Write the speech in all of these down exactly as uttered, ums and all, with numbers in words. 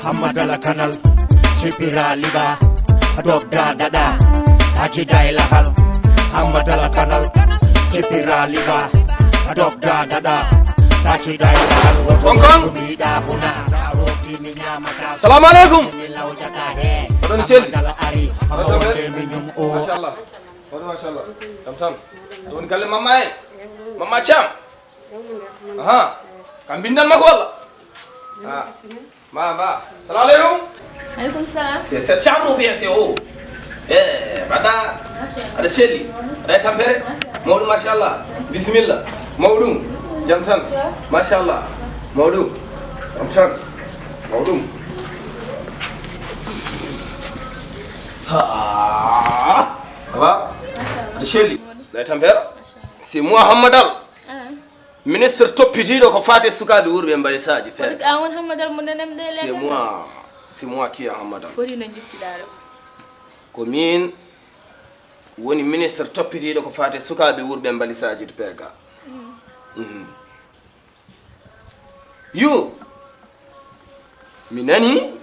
Hammadala kanal, sipira liba, dogda dada, aji dai lahal. Hammadala kanal, sipira liba, dogda dada, aji dai lahal. Kong kong. Salamu alaikum. Oɗon celli. Machallah. Machallah. Jam tan. Ɗo woni galle Mamma en. Mamma Thiam. Aha. Kam bindan makko walla? Ah. Ma, ma. Salam alaikum. Alaikum salam. C'est, c'est chambre ou bien c'est haut? Eh, bada. Aɗa selli. Aɗa tampere. Mawɗum, machallah. Bismillah. Mawɗum. Jam tan. Machallah. Mawɗum. Jam tan. Mawɗum. Ha. Ça va? Aɗa selli. Aɗa tampere. C'est moi, Hammadal. Ah. Ministre toppitiiɗo ko faati e sukaaɓe wuurɓe e mbalisaaji feere. Foti ko an woni Hammadal mo nenem ɗo e C'est moi, c'est moi qui est Hammadal. Foti no njittiɗaa ɗo. Ko miin woni ministre toppitiiɗo ko faati e sukaaɓe wuurɓe e mbalisaaji to P K. Mhm. Yo, mi nani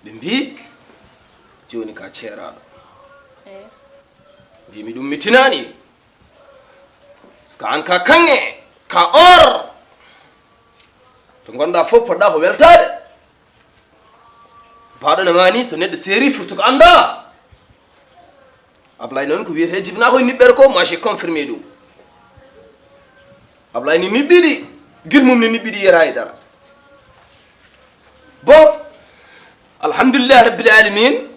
ɓe mbii jooni ka ceeraaɗo. Eh. Mbii mi ɗum mi tinaani. Parce que an ka kaŋŋe, ka or. To ngonɗaa fof poɗɗaa ko weltaade. Baaɗo no maa nii, so neɗɗo seeri firti ko anndaa. Ablaye noon ko wiyetee jibinaa koye niɓɓere ko, moi j'ai confirmé ɗum. Ablaye ni niɓɓiɗi, gir mum ni niɓɓiɗi yera e dara. Bon, alhamdulillahi rabbil alamin.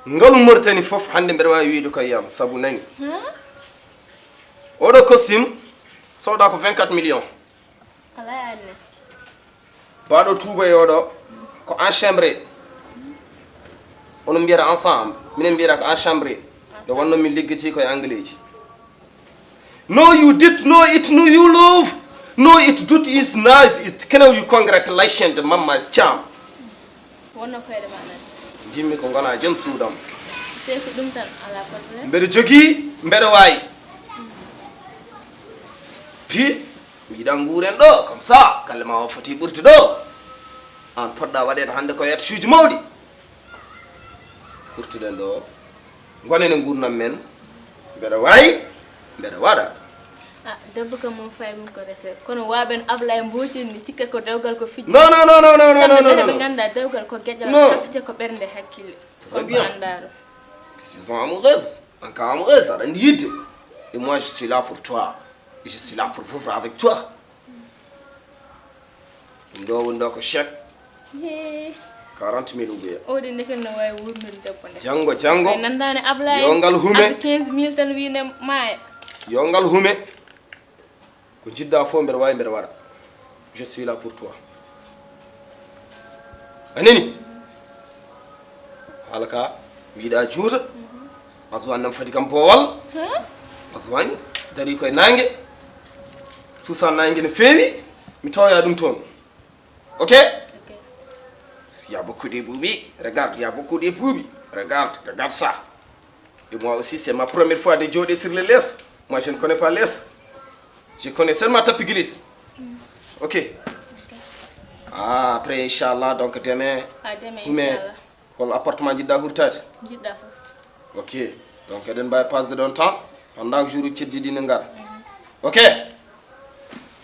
Ngalu Mauritanie fof hannde mbeɗa waawi wiyde ko e am sabu nani. Hmm? Oɗo costume sooda ko vingt-quatre millions. Alaa e anne. Baaɗo tuuba e oɗo ko en chambre. Onon mbiyata ensemble, minen mbiyata ko en chambre. Nde wonno min liggiti ko e angleeji. No, you did, no, it, no, you love. No, it did, is nice, it can you congratulations, Mamma is charm. Wonno koyɗe ma nan. Jimmi ko ngona jom suudam. Te ko ɗum tan, alaa problème. Mbeɗa jogii, mbeɗa waawi. Pi, mi yiɗa nguuren ɗo, comme ça, galle ma o foti ɓurti ɗo. An poɗɗa waɗeede hannde ko yettuuji mawɗi. Ɓurtuɗen ɗo. Ngonen e nguurndam men. Mbeɗa waawi, mbeɗa waɗa. Ah, debbo kam mum fayi mum ko rese. Kono waɓen Ablaye Mboocin ni, cikke ko dewgal ko fiji. Non, non, non, non, non, non, non, non, non. Ɓe ngannda dewgal ko geƴal, non. Hafite ko ɓernde hakkille. Très bien. Kon ko anndaaro. Si sont amoureuses, en cas amoureuse, aɗa anndi yidde. Et moi, je suis là pour toi. Et je suis là pour vivre avec toi. Ɗum ɗo woni ɗo ko chèque. Hee. Quarante mille ou bien. O de ndeke no waawi wuurnude debbo nde. Janngo, janngo. Ɓe nanndaani Ablaye. Yo ngal hume. Addu quinze mille tan wi ne maaya. Yo ngal hume. Ko njiɗɗa fof mbeɗa waawi, mbeɗa waɗa. Je suis là pour toi. A nani? Haala ka, mi yiɗa juuta. Aswan nam fadi kam boowal. Huh? Aswan dari koye naange. Suusa naange no feewi. Mi tooya ɗum toon. Ok? Ok. Il y a beaucoup de boobies. Regarde, il y a beaucoup de boobies. Regarde, regarde ça. Et moi aussi, c'est ma première fois de jouer sur le laisse. Moi, je ne connais pas laisse. Je connais seulement tapis glisse. Ok. Ah, après, Inch'Allah, donc demain. Ah, demain, mais Inch'Allah. Hol appartement njiɗɗa hurtaade? Njiɗɗa fof. Ok. Donc, eɗen mbawi pasde ɗon temps. Pendant que jour uji keddiɗi ne ngara. Mhm. Ok.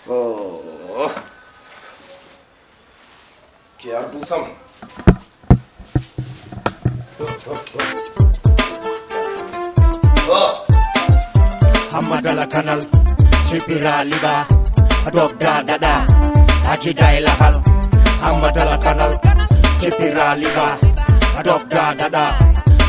Oh. Ki ardu sam. Oh. Hammadala kanal, sipira liba, dogda dada, aji dai lahal. Hammadala kanal, sipira liba, dogda dada,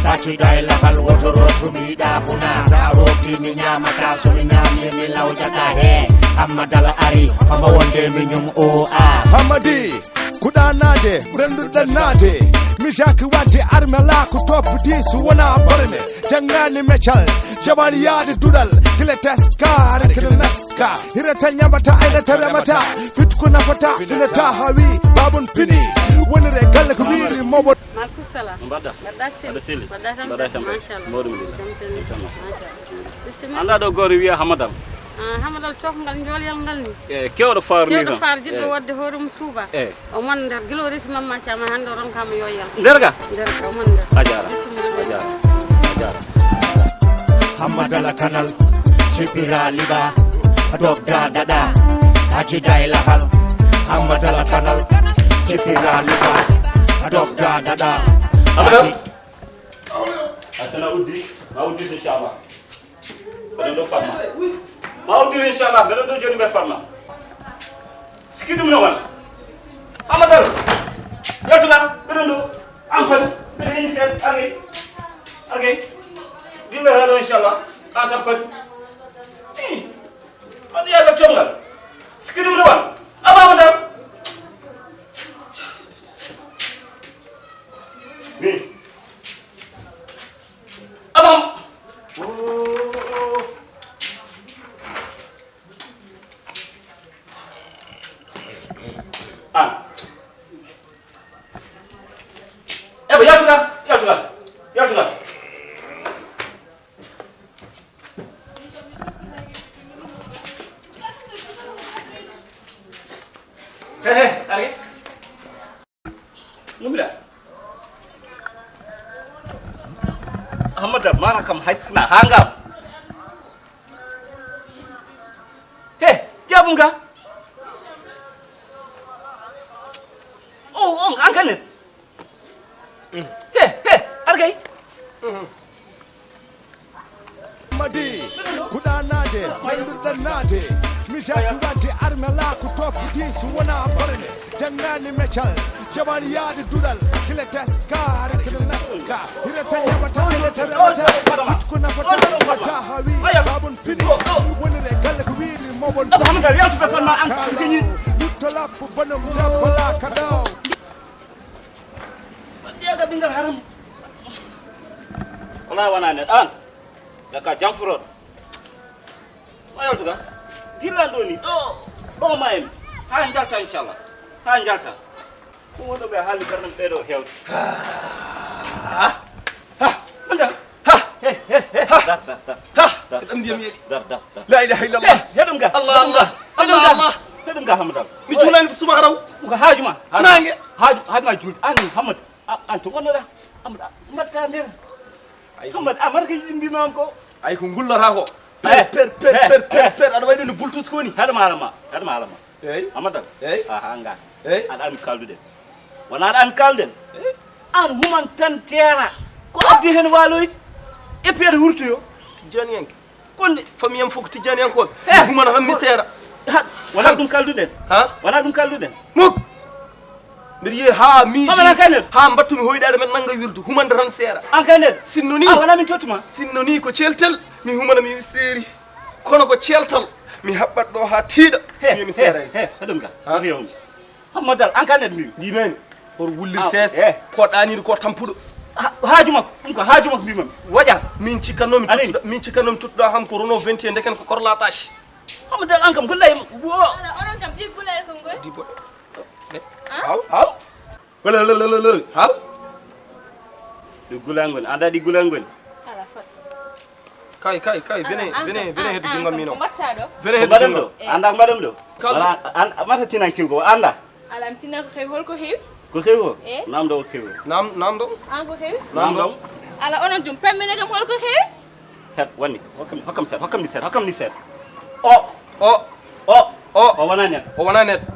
aji dai lahal. Wotoro tumi da buna, sa roki mi nyamata, so mi nyami mi laujata he. Hammadala ari, hamba wonde mi nyum o a. Hammadi, kuɗanaade, ɓurannduɗo ɗannaade. Mi jaaki waɗde arme alaa ko toppiti so wonaa borme. Janngaani meccal, jaɓaani yahde duɗal. Gila teska, hari kino naska. Hirata ñamata, aynata remata. Fitku nafata, finata hawi, babun pini. Wonire galle ko wiiri moɓo. Maaleykum salaam. No mbaɗɗa? Mbaɗɗa seli. Mbaɗɗa seli. Mbaɗɗa tampere. Mbaɗɗa tampere. Mawɗum, alhamdulillah. Jam tan. Jam tan, machallah. Bisimilla. Anndaa ɗo gooto wiyee Hamadal. Ah, Hamadal cokngal njoolal ngal ni. E keewɗo faar ni. Keewɗo faar jiɗɗo waɗde hoore mum Touba. E. O mon nder gila o resi Mamma Thiam hannde o ronkaama yo yal. Nder ga? Nder ga, o mon nder. A jaaraama. Bisimilla. A jaaraama. A jaaraama. Hammadala Kanal, sipira liba, dogga dada, ajida ilahal. Hammadala Kanal, sipira liba, dogga dada. Abdou. Asana uddi, ma uddi inchallah. Mbeɗen ɗo farma. Ma uddi inchallah, mbeɗen ɗo joni mbe farma. Siki ɗum no wona. Amadou, yaltuga, mbeɗen ɗo. An kadi, mbeɗa heñi seeɗa, argay. Argay. Dillata ɗo inchallah. An tan kadi. Ih, on yaga congal. Siki ɗum no wona. Abama tan. Ni. Abama. Oh. An. Ebo, yaltuga, yaltuga, yaltuga. He, he, arge. Ngumila. Hamada, mara kam haysina hanga. He, jabunga. Oh, oh, ankanet. He, he, argay. Madi, kuɗanaade, ɓannduɗannaade. Mi jaati wadde armela ko toppiti so wona borne. Janngani meccal, jaɓani yaade duɗal. Gila teskaare kene naska. Hirata yaɓata, hirata rewata. Ko nafata, ko nafata hawi. Babun pini, wonire galle ko wiiri mobon. Abou Hamada, yaltu personne ma an, ko gañi. Yutto lappo bonum, yabbala ka daw. Wadde ga ɓingal haram. Wala wona neɗɗo an. Daga jamforoɗo. Ma yaltuga. Dillan ɗo ni. Ɗo, ɗo ma en. Ha jalta inchallah. Ha jalta. Ko wonɗo ɓe haalni ɓerɗe ɓe ɗo hewde. Ha. Manda. Ha. He, he, he. Dar, dar, dar. Ha. Dar, dar, dar. Ɗam ndiyam yeɗi. Dar, dar, dar. La ilaha illallah. He, heɗum ga. Allah, Allah. Allah, Allah. Heɗum ga Hamadal. Mi juulani subaka raw. Ko haaju ma. Nange. Haaju, haaju ma juulde. An Hamad. A, an to gonnoɗa. Hamad, a, mbatta nder. Ay, Hamad, a marka yiɗi mbimam ko. Ay, ko ngullata ko. Per, per, per, per, per, per. Aɗa waɗi no bultus ko ni. Haɗa ma alama. Haɗa ma alama. Eyyi. Amadou. Eyyi. Aha, nga. Eyyi. Aɗa anndi kalduɗen. Wona aɗa anndi kalduɗen. Eyyi. An human tan teera. Ko addi heen waaloyde. Et puis aɗa hurtoyo. Tijjaniyanke. Kon famille am fof ko tijjaniyankooɓe. Eh. Mi humana tan mi seera. Ha, wona ɗum kalduɗen. Ha? Wona ɗum kalduɗen. Muk. Mbiɗa yiya haa miiji. Hamana kanen. Haa mbattumi hoyɗaade men nannga wirdu. Humande tan seera. An kanen. Sinno ni. A wona min tottuma. Sinno ni ko celtel. Mi humana mi seeri. Kono ko celtal mi haɓɓat ɗo haa tiiɗa. He, mi he, seeray. He, he, ɗum ka. Ha? Ɗum yewmi. Hamma dal, an ka nder mi. Mbimami, hoto wullir sees, eh, ko ɗaaniiɗo, ko tampuɗo. Ha-, haaju makko, ɗum ko haaju makko mbimami. Waɗa. Min cikkannoomi tuttuɗa, min cikkannoomi tuttuɗa ham ko Renault vingt et un, ndeken ko Corolla Tache. Hamma dal, an kam ko lay wo. Ala, onon kam ɗi gulal ko ngol. Ɗi boɗe. Ah? Haw, haw. Wala, la, la, la, la. Haw. Ɗi gulal ngol, anda ɗi gulal ngol. Ala fat. Kay, kay, kay, venez, venez, venez hedde junngam min o. Venez hedde junngam. Ko mbaɗam ɗo? Anda ko mbaɗam ɗo? Wala, an, a mata tinan kiw ko anda? Ala, mi tinan ko heewi, hol ko heewi? Ko heewi ko? Eh? Nam ɗo ko heewi. Nam, nam ɗo? An ko heewi? Nam ɗo? Ala, onon jom, pammine kam hol ko heewi? Her, woni, hokkam, hokkam seeɗa, hokkam ni seeɗa, hokkam ni seeɗa. O. O. O. O. O wona neɗɗo. O wona neɗɗo.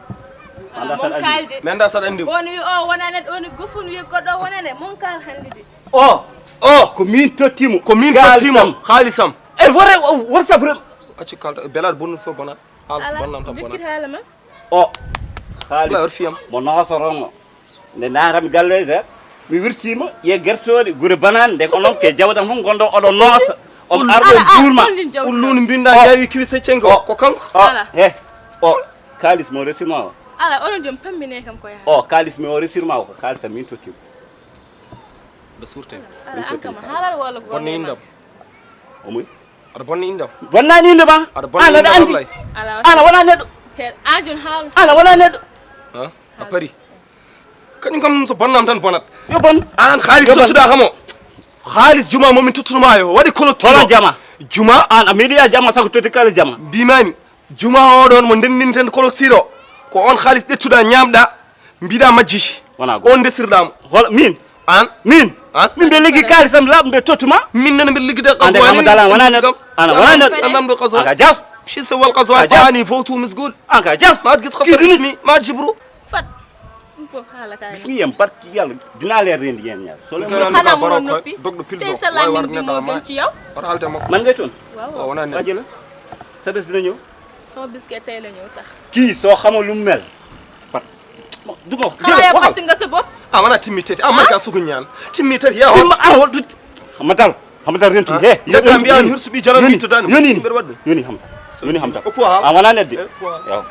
Anda saɗa andi. Mi anda saɗa andi. On wi o wona neɗɗo, on gufun wi goɗɗo wona neɗɗo. Mon kal hande de. O. O. Ko min tottimo. Ko min tottimo. Haalisam. Haalisam. E wore, wore sabrem. Acci kalta, belaɗo bonnude fof bona. Haal so bonnam tan bona. Jokkit haala ma. O. Haalis. Wala, wor fiyam. Mo noosorongo. Nde naatami galle he, mi wirtiima, ye gertooɗe, gure banaane, nde ko noon ke jawdam hum gonɗo oɗo noosa. On arɗo juulma. Ulluni mbinda jaawi kiwi seccen ko, ko kanko. Ala. He. O. Kaalis mo resirma o. Ala, onon jom pammine kam ko yaha. O, kaalis mi o resirma o, ko kaalis am min tottiima. Mbe surte. Ala, an kam haalal walla ko bonne indam. O muy? Aɗa bonna innde am? Bonnani innde ma. Aɗa bonna innde am wallay. An a wona neɗɗo. He, an jon haal. An a wona neɗɗo. Ha? A pari. Kañum kam so bonnam tan bonat. Yo bon. An haalis tottuɗa kam o. Haalis Juma momin tottunoma yo waɗi collecte. Hola Jama? Juma. An a meeɗi a Jama sago totti kala Jama? Mbimami. Juma oɗon mo ndenndinten collecte o, ko on haalis ƴettuɗa ñaamɗa, mbiɗa majji. Wona goonga. On ndesirɗamo. Hola min? An? Min? An? Min mbe liggi kaalisam laaɓa mbe tottuma. Min nana mbe liggide. Ande kama dalan wona neɗɗo. Ana wona neɗɗo. Anam ɗo kaso. Aka jas. Shise wal kaso. Ani fowtu misgul. Anka jas. Ma gis kaso ismi ma jibru. Fat. Ɗum fof haalata. Gis ngiyam barki Yàlla dinaa leen rendi yéen ñaar. Soo leen xanaa mënoon noppi. Tey sa làmmiñ bi moo gën ci yow. Wata haalde makko. Man ngay toon? Waaw. Waaw, wona neɗɗo. Waji la. Sa bés dina ñëw. Sama bis kay tey la ñëw sax. Kii soo xamoon lu mu mel. Pat. Du ma wax. Xanaa yow fàtte nga sa bopp? Ah, wona timmi tati. Ah, man ka sugu ñaan. Timmi tati, yaa. Timma, ah, wol dut. Xam nga dal. Xam nga dal rentu. He. Jagga mbiya mi hirsu ɓi jalo mi to dani. Yoni. Mbeɗa waɗ ɗum. Yoni xam. Yoni xam tan. Oppo ha. Ah, wona nedde. Oppo ha. Yaw.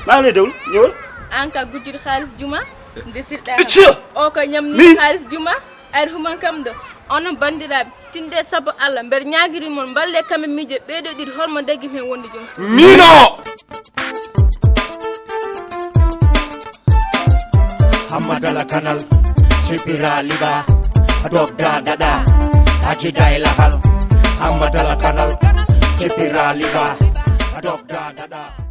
Maa ngi lay déglu, ñëwal. An ka gujjude xaalis Juma. Ndesirɗa. Icciya. O ko ñamni xaalis Juma. Ari human kam ɗo. Onon banndiraaɓe, tinde sabu Allah, mbeɗa ñaagiri mon, mballe kam e miijo ɓeeɗo ɗiɗi, hormo dagim heen wonde joom suudu. Mino! Hammadala kanal, sipira liba, dogda dada, ajida e lahal. Hammadala kanal, sipira liba, dogda dada.